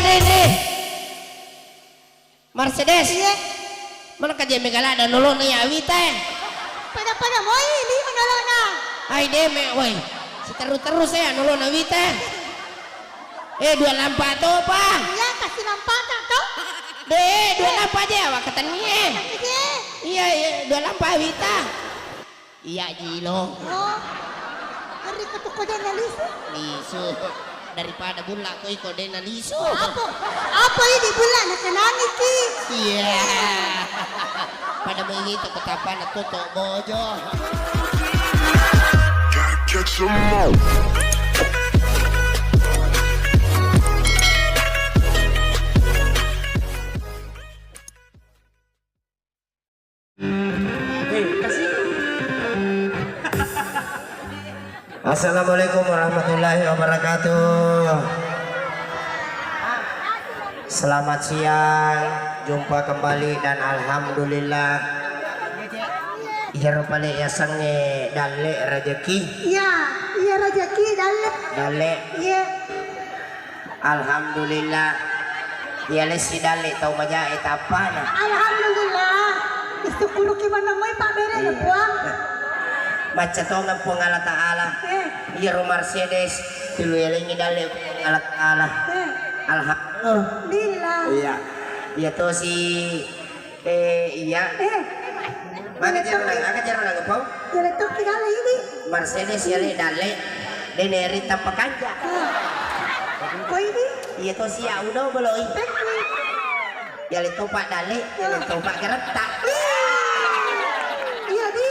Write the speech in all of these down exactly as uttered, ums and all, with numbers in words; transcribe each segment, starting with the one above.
Rene. Mercedes. Iya. Mana kaje megalak dan nolona ya Wita, eh? Pada-pada moi, di menolona. Ai deme, woi. Siteru-terus ya nolona Wita. Eh, dua lampa to, Pa. Iya, kasih lampa to. Deh, dua lampa aja, awak katanya. Iya, iya, dua lampa Wita. Iya, Jilo. Oh. Ngeri ko tu kode na lisu. Lisu. Daripada bulla ko iko de na lisu. Apa? Apa ini bulla na kenani ki? Iya. Pada mengi to ketapa na to to bojo. Assalamualaikum warahmatullahi wabarakatuh. Selamat siang, jumpa kembali dan alhamdulillah. Iyaro pale yasengnge dalle rejeki. Iya, iya rejeki dalle. Dalle. Iya. Alhamdulillah. Iya lessi dalle tau majae tappana. Alhamdulillah. Isukkuruki maneng moi pabberena, Puang. Macca tongeng Puang Allah Ta'ala. Eh. Iyaro Mercedes tulu yalengngi dalle Puang Allah Ta'ala. Eh. Alhamdulillah. Iya. Iya tosi Eh, iya. Eh. Maka jero nang, maka jero nang, Pau? Jero tokki dalle ini. Mercedes ya le dalle. Deneri tappa kanja. Ah. Ko ini? Iya to sia udo beloi. Eh. Ya le topa dalle, ya le topa geretta. Iya di.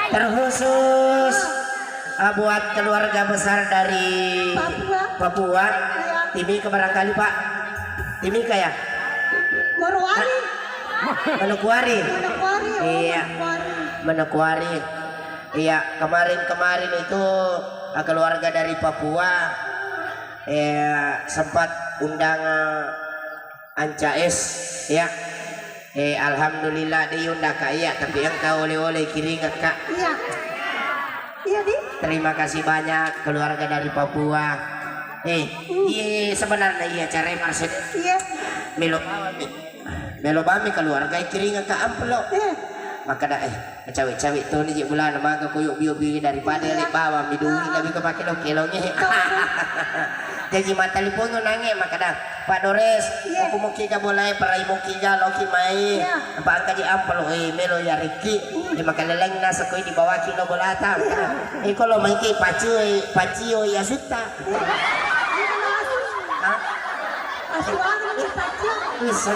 Terkhusus, ah, buat keluarga besar dari Papua. Papua. Iya. Timika barangkali, Pak. Timika ya? Morowali. Manokwari. Manokwari, oh, iya. Manokwari. Manokwari. Iya, kemarin-kemarin itu, eh, keluarga dari Papua, eh, sempat undang, eh, Anca Es, ya. Eh, alhamdulillah, diundang, Kak, iya, tapi engka oleh-oleh kiring, Kak. Iya. Iya, di. Terima kasih banyak keluarga dari Papua. Eh, hmm, iya, sebenarnya iya, cara Mercedes. Iya. Melo bawang mi. Melo bawang mi keluarga kiring ke amplop. Iya. Makkeda, eh, cawe-cawe toni je bulana maga koyo bio-bio daripada, iya, le bawang mi duit, ah, lebih kepake lo kelonge. Betul. Jadi mata lipongo nange makkeda, Pak Dores, iya, aku mau kiga bolai perai mau kiga loki mai. Iya. Apa angka je amplop, eh, melo ya Riki. Hmm. Di makaleleng nasa koi dibawaki lo bolata. Iya. Eh, kalau maiki pacu, eh, pacio ya sutta. Hah? Asu anu nih, pacu. Bisa.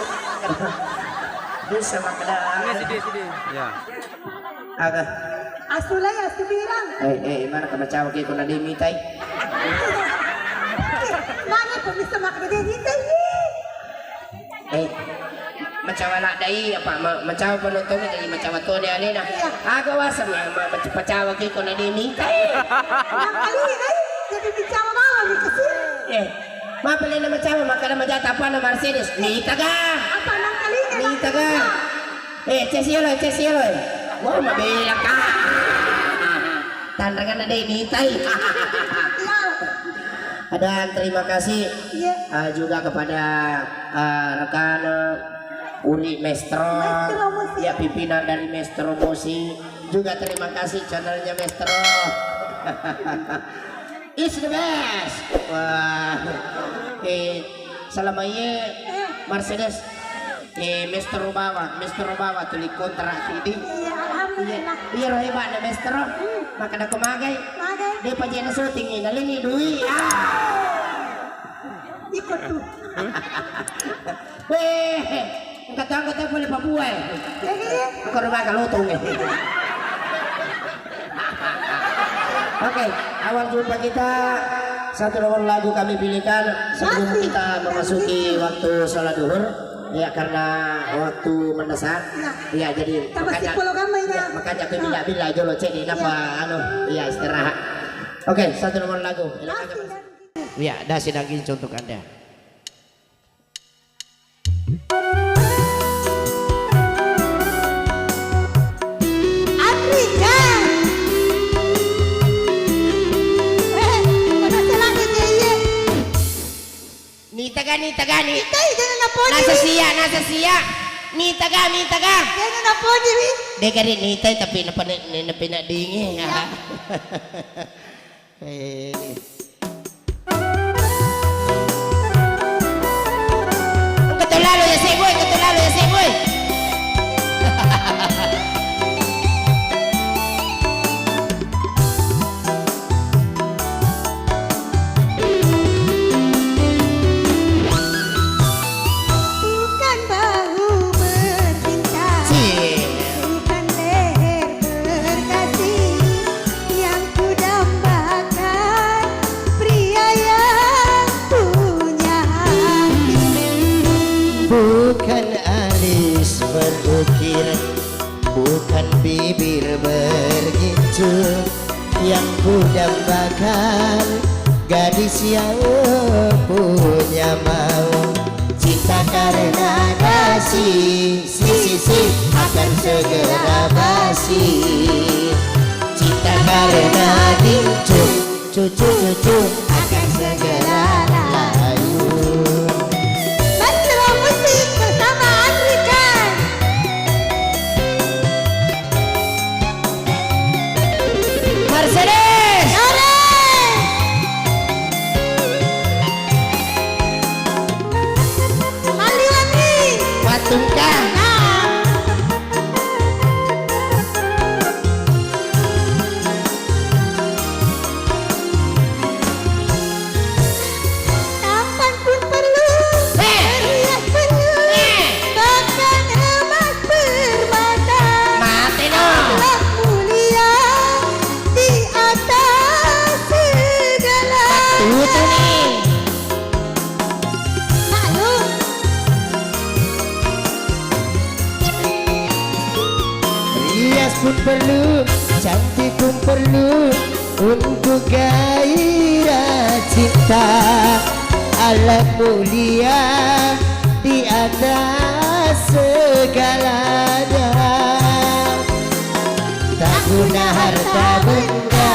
Bisa makkeda. Ini sedih, sedih. Ya. Aga. Asu lai, asu bilang. Eh, eh, mana ka macawa ke ko na de mitai? Mana ko bisa makkeda de mitai? Eh, macawa ladde i, apa, ma-, macawa penonton jadi macawa to de alena. Iya. Aga wasa ma-, ma-, mac-, macawa ke ko na de mitai? Nang kali ini, jadi bicara malam nih, kecil. Eh, mapa lena macawa, makkeda majata apa na Mercedes? Mita ga? Apa nang kali ini? Mita ga? Eh, ces yellow, ces yellow. Wah, mabela ka. Tanrangan ada ini tai. Iya. Dan terima kasih, iya, eh, juga kepada, eh, rekan, eh, Uri Mestro. Mestro Musik. Ya, pimpinan dari Mestro Musik. Juga terima kasih channelnya Mestro. Is the best. Wah. Eh, selama iye, eh, Mercedes. Eh, Mestro bawa, Mestro bawa tuli kontrak ini. Iya, alhamdulillah. Iya, iya, roh hebat na Mestro. Hmm. Makkeda ko magai. Magai. De pajena syuting ini, nalini dui. Ah. Ikut tuh. Weh, engka tau, engka tau pole Papua, eh. Iya, iya. Engka rumah kalotong, eh. Oke, awal jumpa kita, satu nomor lagu kami pilihkan sebelum kita memasuki waktu sholat duhur, ya, karena waktu mendesak. Ya. Ya, jadi makanya, ya, makanya aku bila-bila jolo cek ini apa, anu, ya, istirahat. Oke, satu nomor lagu. Silakan, Mas. Ya, dasi daging untuk Anda. Nitaga, nitaga, ni- Nitai, jangan naponi, nasa wi. Sia, nasa sia. Nitaga, nitaga. Jangan naponi, wi. Dega ri nitai, tapi napa ne-, ne-, nepe na dingi. Iya. Eh. Engka to lalo ya, sik, boy, engka to lalo ya, sik, boy. Bukan bahu bercinta, sih. Bukan leher berkasih, yang kudambakan pria yang punya hati. Bukan alis berukir, bukan bibir bergincu, yang kudambakan gadis yang punya mau. Cinta karena dasi, si, si, si, akan segera basi. Cinta karena gincu, cucu, cucu, akan segera layu. Bantero Musik bersama Andri Khan. Mercedes. Ore. Maliwani. Patungka. Nah. Tampan pun perlu, eh, berhias perlu, eh, bahkan emas permata. Mate no. Akhlak mulia di atas segala. Betul tuh nih. Maklum. Rias pun perlu, cantik pun perlu untuk gairah cinta. Alam mulia di atas segalanya. Tak guna harta benda,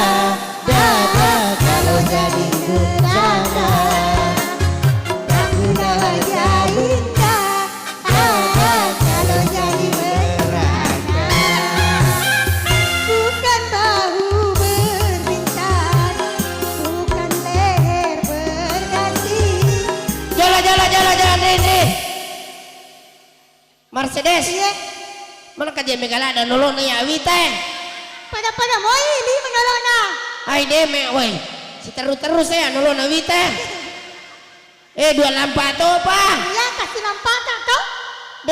dada kalau jadi beranak. Tak guna harta benda, dada kalau jadi beranak. Bukan bahu bercinta, bukan leher berkasih. Jolo, jolo, jolo, jolo, Rin, Rin. Mercedes. Iya. Mana kaje megala dan nolona ya Wita, eh? Pada-pada moi lima nolona. Ai deme, woi. Siteru-terus ya nolona Wita. Eh, dua lampa to, Pa? Iya, kasih lampa tak to?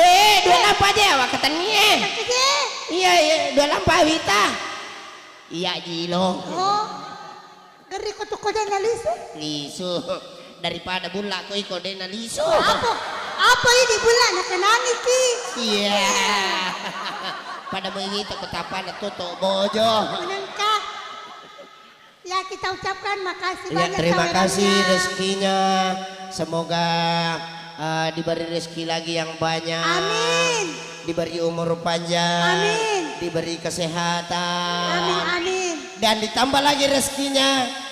De, dua lampa aja, awak katanya. Iya, iya, dua lampa Wita. Iya, Jilo. Oh. Geri ko tu ko de nalisu? Lisu. Daripada bulla ko iko de nalisu. Apa? Apa ini bulla nakenani ki? Iya. Pada mengita ko tapana toto bojo. Menengka. Ya, kita ucapkan makasih banyak. Ya, terima kasih rezekinya. Semoga, eh, diberi rezeki lagi yang banyak. Amin. Diberi umur panjang. Amin. Diberi kesehatan. Amin, amin. Dan ditambah lagi rezekinya.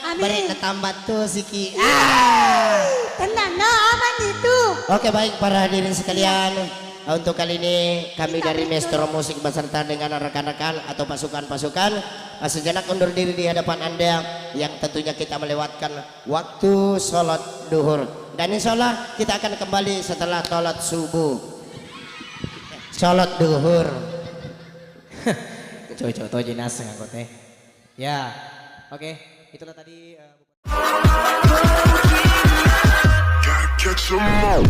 Amin. Beri ketambah tuh siki. Ah. Tenang, no, aman itu. Oke, baik para hadirin sekalian. Untuk kali ini kami dari Metro Musik beserta dengan rekan-rekan atau pasukan-pasukan, eh, sejenak undur diri di hadapan Anda yang tentunya kita melewatkan waktu sholat duhur. Dan insya Allah kita akan kembali setelah sholat subuh. Sholat duhur. Cocok to jelas nganggo teh. Ya. Oke, itulah tadi, eh, Gotta catch 'em all.